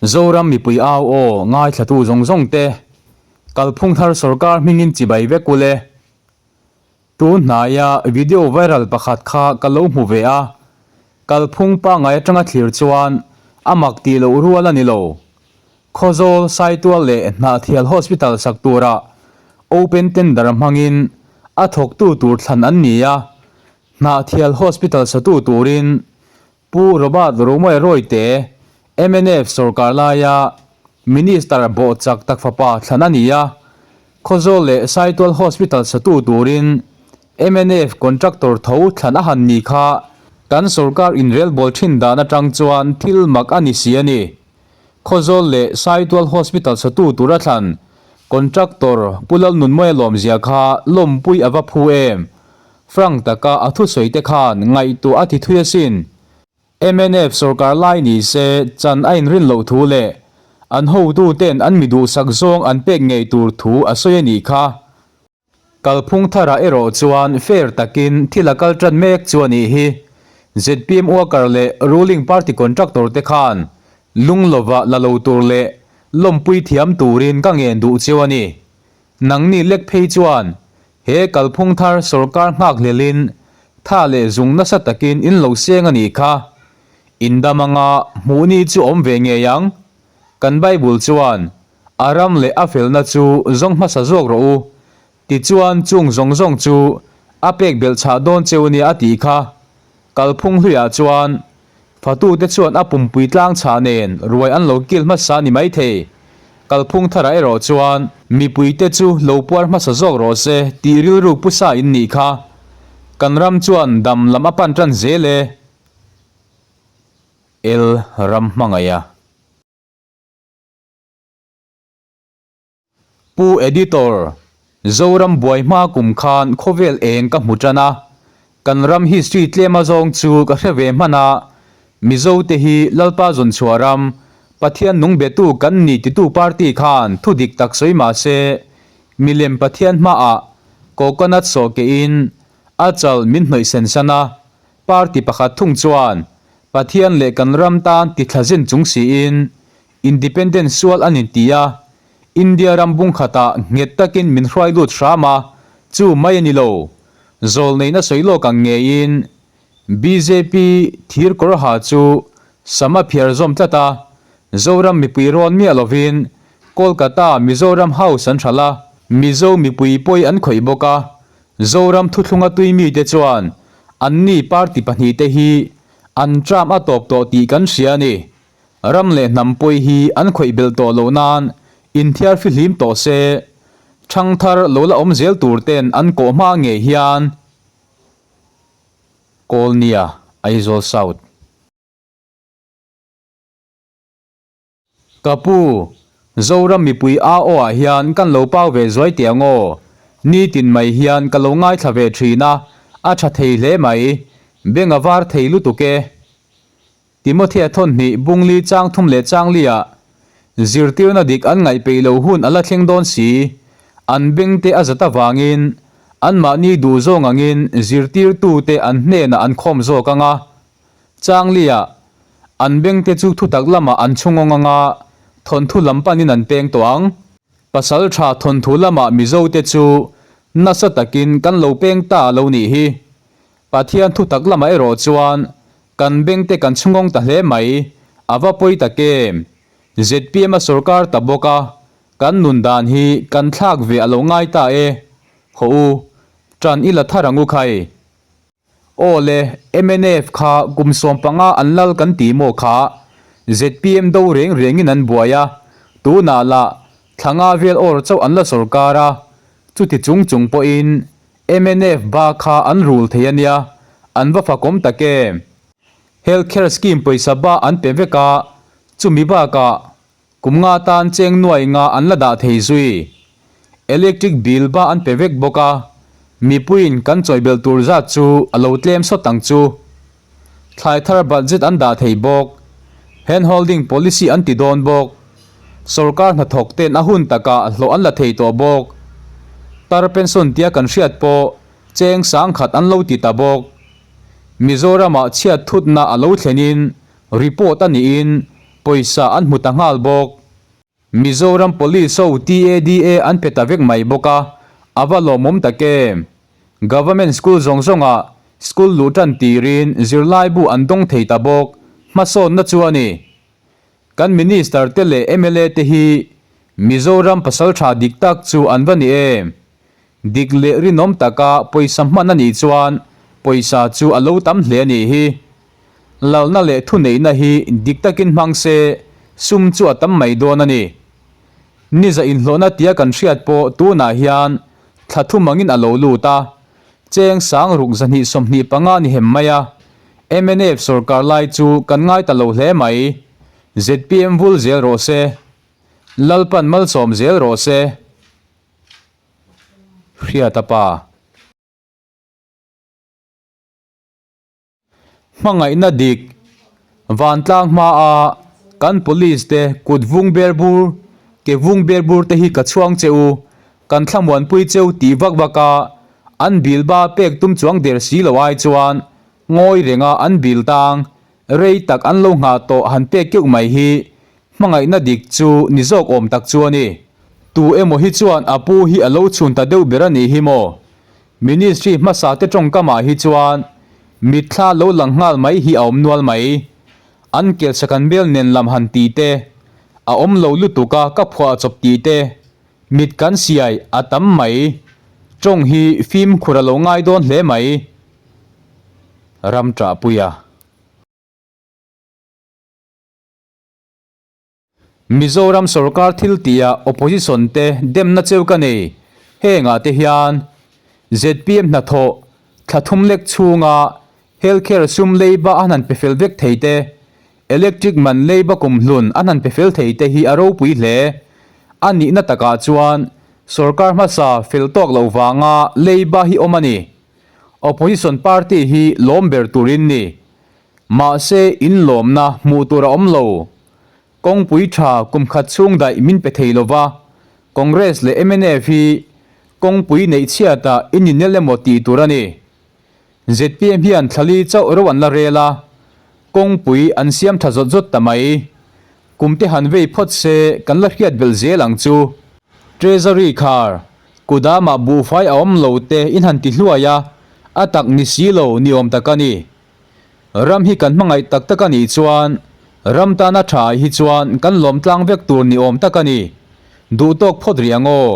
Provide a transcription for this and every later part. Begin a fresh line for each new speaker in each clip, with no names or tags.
Zoram mipui au aw ngaithlatu zawng zawng te, kalphung thar sorkar hmingin chibai vek ule. Tun hnaia video viral pakhat kha ka lo hmu ve a, kalphung pangngai atanga thlir chuan a mak tih loh rual a ni lo. Khawzawl, Saitual leh Hnahthial Hospital sak tura open tender hmangin a thawktu tur thlan an ni a, Hnahthial Hospital satu turin Pu Robert Romawia Rawite, mnf sorkar laia Minister bawh chak tak fapa thlan a ni a, Khawzawl leh Saitual Hospital satu turin mnf contractor tho thlan a han ni kha kan sorkar inrelbawl thin dan atang chuan thil mak a ni si a ni. Khawzawl leh Saitual Hospital satu tura thlan contractor Pu Lalnunmawia lawmzia kha lawmpui a va phu em? Frank taka a thusawi te khan ngaihtuah a ti thui asin. Mnf sorkar lai ni se chan a inrin loh thu leh an hotu ten an mi duhsak zawng an pek ngei tur thu a sawi a nih kha. Kalphung tharah erawh chuan fair takin thil a kal tan mek chu a nih hi. Zpm worker leh ruling party contractor te khan lung lova la lo tur leh lawmpui thiam turin ka ngen duh cheu a ni. Nangni lek phei chuan he kalphung thar sorkar nghak hlelin tha leh zung nasa takin in lo seng a nih kha. In dam anga hmuhni chu awm ve ngei ang. Kan Bible chuan a ram leh a felna chu zawng hmasa zawk rawh u, tichuan chung zawng zawng chu a pek belh chhah dawn cheu nia a tih kha. Kalphung hluiah chuan Fatute chuan a pumpui tlang chhah nen ruai an lo kil hmasa ni mai thei. Kalphung tharah erawh chuan mipuite chu lo puar hmasa zawk rawh se tih rilru pusa in nih kha. Kan ram chuan dam lam a pan tan zel e. El ram hmangaih a. Pu Editor, Zoram buai hma kum khan khawvel eng ka hmu tan a, kan ram history tlem azawng chu ka hre ve hman a, Mizo te hi Lalpa zawnchhuah ram, Pathian nung betu kan ni titu party khan thu dik tak sawi mah se, milem Pathian hmaah coconut sawh kehin a chal min hnawih sen san a, party pakhat thung chuan Pathian leh kan ram tan ti thla zin chung siin Independent sual an inti a, India ram bung khatah nghet takin min hruai lut hram a, chu mai a ni lo. Zawlneihna sawi lawk ang ngeiin bjp thir kawr ha chu sam a phiar zawm tlat a, Zoram mipui rawn miah lovin Kolkata Mizoram House an hralh a, Mizo mipui pawi an khawih bawk a, Zoram thuthlunga tui mite chuan anni party pahnihte hi an term a tawp tawh tih kan hria a ni. Ram leh hnam pawi hi an khawih belh tawh loh nan inthiar fihlim tawh se, ṭhangthar lo la awm zel tur ten an kawh hma ngei hian Kawlnia, Aizawl South. Ka pu, Zoram mipui AO ah hian kan lo pau ve zuai teh ang aw. Nitin mai hian ka lo ngaithla ve thin a, a tha thei hle mai. Beng a var thei lutuk e. Timothea thawnhnih bungli chang thum leh changlia zirtirna dik an ngaih peih loh hun a la thleng dawn si. An bengte a zat avangin anmahni duh zawng angin zirtirtute an hnenah an khawm zawk ang a. Changlia an bengte chu thutak lamah an chhungawng ang a, thawnthu lam panin an peng tawh ang. Pasal tha thawnthu lamah Mizote chu nasa takin kan lo peng ta a lo nih hi. Pathian thutak lamah erawh chuan Kan beng te kan chhungawng ta hle mai, a va pawi tak em? Zpm a sorkar ta bawk a, kan nun dan hi kan thlak ve a lo ngai ta e. Hawh u, ṭan i la thar ang u khai. Aw le, mnf kha kum 15 an lal kan ti maw kha? Zpm do reng rengin an buai a, tunah lah thla nga vel awr chauh an la sorkar a, chuti chung chung pawhin Mnf ba kha an rul thei a nia, an va fakawm tak em? Health care scheme pawisa ba an pe vek a, chumi bakah kum nga tan cheng nuai nga an la dah thei zui. Electric bill ba an pe vek bawk a, mipuiin kan chawibelh tur zat chu a lo tlem sawt ang chu. Thlai thar budget an dah thei bawk. Hand holding policy an ti dawn bawk. Sorkar hnathawk ten a hun takah hlawh an la thei tawh bawk. Tar pension tia kan hriat pawh cheng sangkhat an lo ti ta bawk. Mizoramah chhiat thutna a lo thlenin report a niin. Pawisa an hmu ta nghal bawk. Mizoram Police ho TADA an pe ta vek mai bawk a, a va lawmawm tak em? Government school zawng zawngah school luh tan tirin zirlaibu an dawng thei ta bawk, hmasawnna chu a ni. Kan Minister te leh mla te hi Mizoram pasal tha dik tak chu an va ni em? Dik leh rinawm taka pawisa hman a nih chuan pawisa chu a lo tam hle a nih hi. Lalna leh thuneihna hi dik takin hmang se sum chu a tam mai dawn a ni. Niza inhlawhna tia kan hriat pawh tunah hian thla thum angin a lo lut a, cheng sang ruk 225 ni hem mai a. Mnf sorkar lai chu kan ngai ta lo hle mai. Zpm vul zel rawh se. Lalpan malsawm zel rawh se. Hriata pa. Hmangaihna dik vantlang hmaa kan police te kut vung ber bur, ke vung ber bur te hi ka chhuang che u, kan thlamuanpui cheu tih vak vak a, an bill ba pek tum chuang der si lo ai chuan ngawi renga an bill tang rei tak an lo nghah tawh han pek keuh mai hi Hmangaihna dik chu ni zawk awm tak chu a ni. Tu emaw hi chuan a pu hi a lo chhun ta deuh ber a nih hi maw? Ministry hmasa te tawngkamah hi chuan mitthla lo lang nghal mai hi a awm nual mai. An kelsa kan bel nen lam han tih te, a awm lo lutuk a ka phuah chawp tih te, mit kan siai a tam mai. Tawng hi fimkhur a lo ngai dawn hle mai. Ram ṭahpuia. Mizoram sorkar thil tihah opposition te demna cheu ka nei. Hengah te hian zpm hnathawh thla thum lek chhunga healthcare sum leiba an han pe fel vek thei te, electric man leiba kumhlun an han pe fel thei te hi a ropui hle. A nihna takah chuan sorkar hmasa fel tawk loh vanga leiba hi awm a ni. Opposition party hi lawm ber turin ni. Mahse, inlawmna hmuh tur a awm lo. Kawngpui tha kum khat chhung daih min pe thei lova, Congress leh mnf hi kawngpui neih chhiatah in inel emaw tih tur a ni. Zpm hian thlali chauh ro an la rel a, kawngpui an siam tha zawt zawt ta mai. Kum te han vei phawt se kan la hriat belh zel ang chu. Treasury khar, kudamah buhfai a awm lo te in han ti hluai a, a tak ni si lo ni awm tak a ni. Ram hi kan hmangaih tak tak a nih chuan ram tana tha hi chuan kan lawm tlang vek tur ni awm tak a ni. Duh tawk phawt rih ang aw.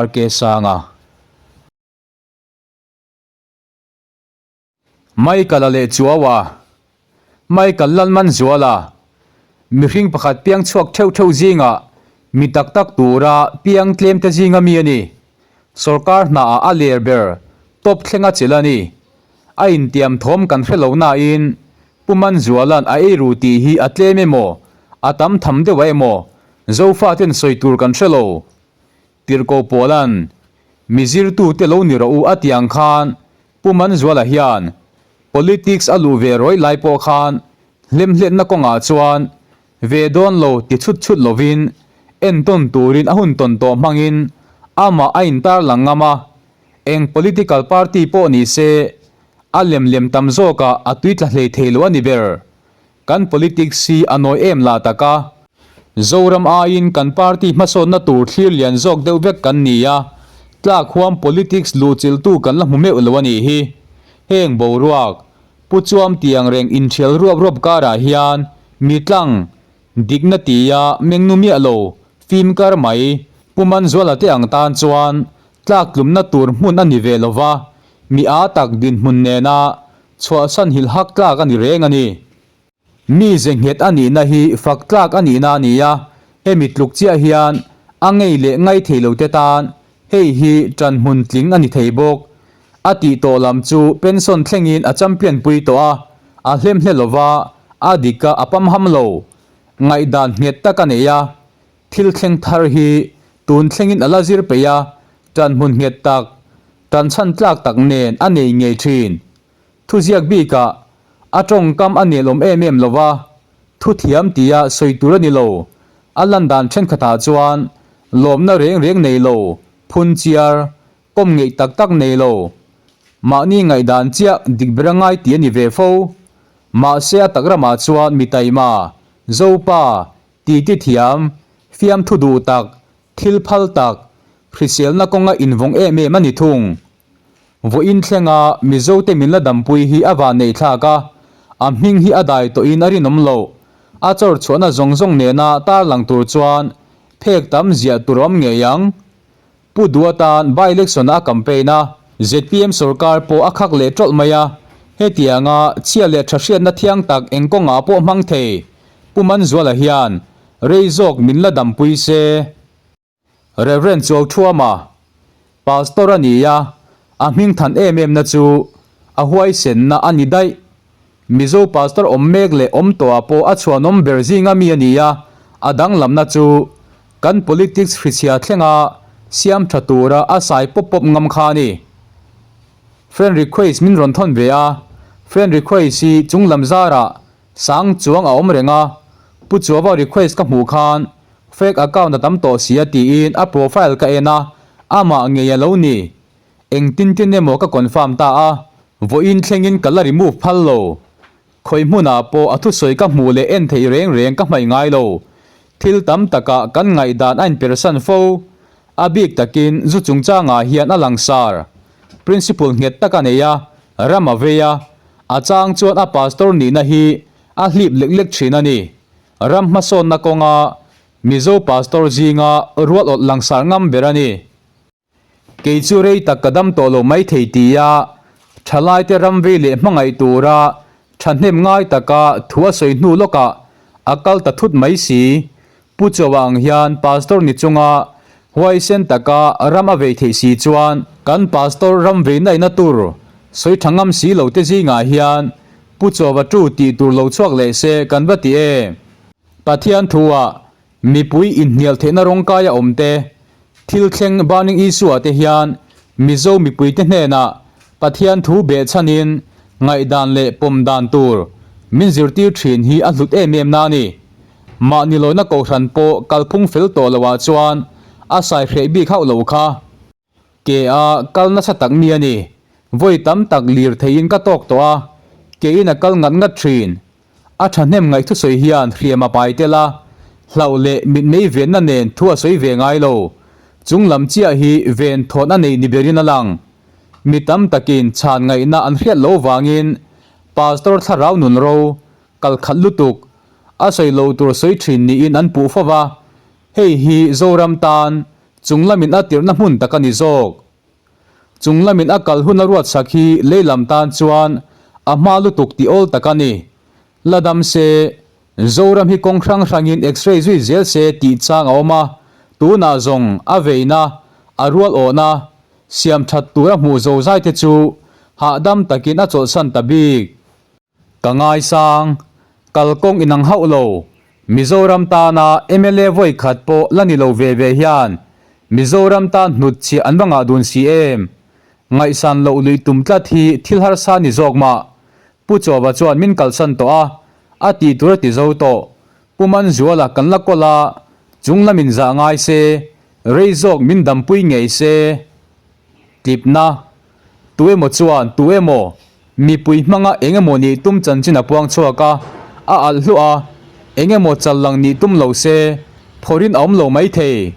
RK Sanga. Michael-a leh Chuaua. Michael Lalmanzuala. Mihring pakhat piang chhuak theuh theuh zingah mi tak tak tura piang tlem te zinga mi a ni. Sorkar hnaah a ler ber tawp thleng a chelh a ni. A intiam thawm kan hre lo nain Pu Manzuala'n a eiru tih hi a tlem emaw, a tam tham deuh a emaw, Zofaten sawi tur kan hre lo. Tirhkoh Pawla'n, Mi zirtute lo ni rawh u a tih ang khan Pu Manzuala hian politics a luh ve rawih lai pawh khan hlemhletna kawngah chuan Ve dawn lo ti chhut chhut lovin entawn turin a hun tawn tawh hmangin amah a intarlang ngam a, eng political party pawh ni se a lem lem tam zawkah a tui tla hlei thei lo a ni ber. Kan politics hi a nawi em lah tak a. Zoram aiin kan party hmasawnna tur thlir lian zawk deuh vek kan ni a, tlak huam politics luhchilhtu kan la hmu meuh lo a nih hi. Heng boruak, Pu Chuam tiang reng inthial ruap ruap karah hian mi tlang, dikna tia mengnu miah lo, fim kar mai, Pu Manzuala te ang tan chuan tlak tlumna tur hmun a ni ve lo va, mi aa tak dinhmun nena chhuahsan hilh hak tlak a ni reng a ni. Mi ze nghet a nihna hi fak tlak a nihna a ni a, hemi tluk chiah hian a ngei leh ngai thei lo te tan Hei hi ṭan hmun tling a ni thei bawk. A tih tawh lam chu pension thlengin a champion pui tawh a, a hlemhle lo va, a dik a, a pamham lo. Ngaihdan nghet tak a nei a, thil thleng thar hi tun thlengin a la zir peih a, ṭan hmun nghet tak, ṭan chhan tlak tak nen a nei ngei ṭhin. Thuziak bikah a tawngkam a nelawm em em lo va, thuthiam tia sawi tur a ni lo. A lan dan thenkhatah chuan lawmna reng reng nei lo, phun chiar, kawm ngeih tak tak nei lo. Mahni ngaihdan chiah dik ber a ngai tih a ni ve fo. Mahse a tak ramah chuan mi taima, Zopa, titi thiam, fiamthu duh tak, thil phal tak, hriselna kawnga invawng em em a ni thung. Vawiin thlenga Mizote min la dampui hi a van neih thlak a, a hming hi a dai tawhin a rinawm loh. A chawr chhuahna zawng zawng nena tarlang tur chuan phek tam ziah tur a awm ngei ang. Pu Dua tan by-election a campaign a, zpm sorkar pawh a khak leh tawlh mai a, hetianga chhia leh tha hriatna thiang tak eng kawngah pawh hmang thei Pu Manzuala hian rei zawk min la dampui se. Rev. Chuauthuama, Pastor a ni a, a hming than em em na chu a huaisenna a ni daih. Mizo Pastor awm mek leh awm tawhah pawh a chhuanawm ber zinga mi a ni a, a danglamna chu kan politics hrichhia thlenga siam tha tura a sai pawp pawp ngam kha a ni. Friend request min rawn thawn ve a, friend request hi chunglam zarah sang chuang a awm reng a, Pu Chuava request ka hmuh khan fake account a tam tawh si a tiin a profile ka en a, amah ngei a lo ni. Engtin tin emaw ka confirm ta a, vawiin thlengin ka la remove phal lo. Khawi hmunah pawh a thusawi ka hmuh leh en theih reng reng ka hmaih ngai lo. Thil tam takah kan ngaihdan a inpersan fo. A bik takin zu chungchangah hian a langsar. Principle nghet tak a nei a, ram a vei a, a chang chuan a pastor nihna hi a hlip lek lek thin a ni. Ram hmasawnna kawnga Mizo pastor zinga rual awlh langsar ngam ber a ni. Kei chu rei tak ka dam tawh lo mai thei tia thalaite ram vei leh hmangaih tura thahnem ngai taka thu a sawi hnu lawkah a kal ta thut mai si. Pu Chawa ang hian Pastor ni chunga huaisen taka ram a vei theih si chuan kan Pastor ram vei naihna tur sawi tha ngam si lo te zingah hian Pu Chawa tu tih tur lo chhuak leh se kan va ti em? Pathian thu-ah Mipui inhnial theihna rawngkaia awm te, thil thleng burning issue-ah te hian Mizo mipuite hnenah Pathian thu behchhanin ngaihdan leh pawm dan tur min zirtir thin hi a hlut em em na a ni. Mahni lawina kohhran pawh kalphung fel tawh loah chuan a sai hreh bik hauh lo kha. Ke a kal nasa tak mi a ni. Vawi tam tak lir theiin ka tawk tawh a, kein a kal ngat ngat thin. A thahnem ngaih thusawi hian hriam a pai tel a, hlauh leh mitmei venna nen thu a sawi ve ngai lo. Chung lam chiah hi ven thawn a nei ni berin a lang. Mi tam takin chhan ngaihna an hriat lo vangin Pastor thlarau nun ro kal khat lutuk a sawi lo tur sawi thin niin an puh fo va, hei hi Zoram tan chung lamin a tirhna hmun tak a ni zawk. Chung lamin a kal hun a ruatsak hi lei lam tan chuan a hma lutuk tih awl tak a ni. La dam se, Zoram hi kawng hrang hrangin x-ray zui zel se tih chang a awm a, tunah zawng a veina, a rual awhna, siam that tur a hmuh zo zai te chu hahdam takin a chawlhsan ta bik. Ka ngaisang, kalkawng inang hauh lo, Mizoram tana mla vawi khat pawh la ni lo ve ve hian Mizoram tan hnut chhiah an va ngah dun si em? Ngaihsan loh luih tum tlat hi thil harsa ni zawk mah. Pu Chawa chuan min kalsan tawh a, a tih tur a ti zo tawh. Pu Manzuala kan la kawl a, chung lamin zah ngai se, rei zawk min dampui ngei se. Tlipna, Tu emaw chuan tu emaw mipui hmanga eng emaw nih tum chanchin a puang chhuak a, a alh hluah a, eng emaw chal lang nih tum lo se, phawrhin a awm lo mai thei.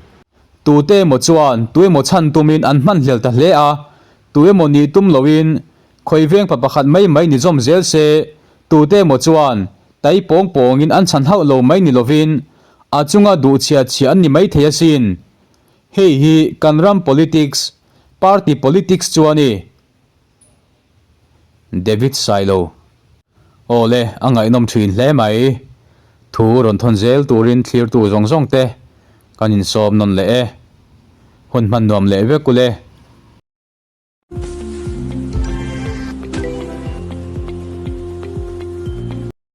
Tute emaw chuan tu emaw chhan tumin an hmanhlel ta hle a, tu emaw nih tum loin khawi veng pa pakhat mai mai ni zawm zel se, tute emaw chuan tai pawng pawngin an chhan hauh lo mai ni lovin a chunga duh chhia chhia an ni mai thei asin. Hei hi kan ram politics, party politics chu a ni. David Sailo. Awle, a ngaihnawm thin hle mai. Thu rawn thawn zel turin thlirtu zawng zawng te kan insawm nawn leh e. Hun hman nuam leh vek ule.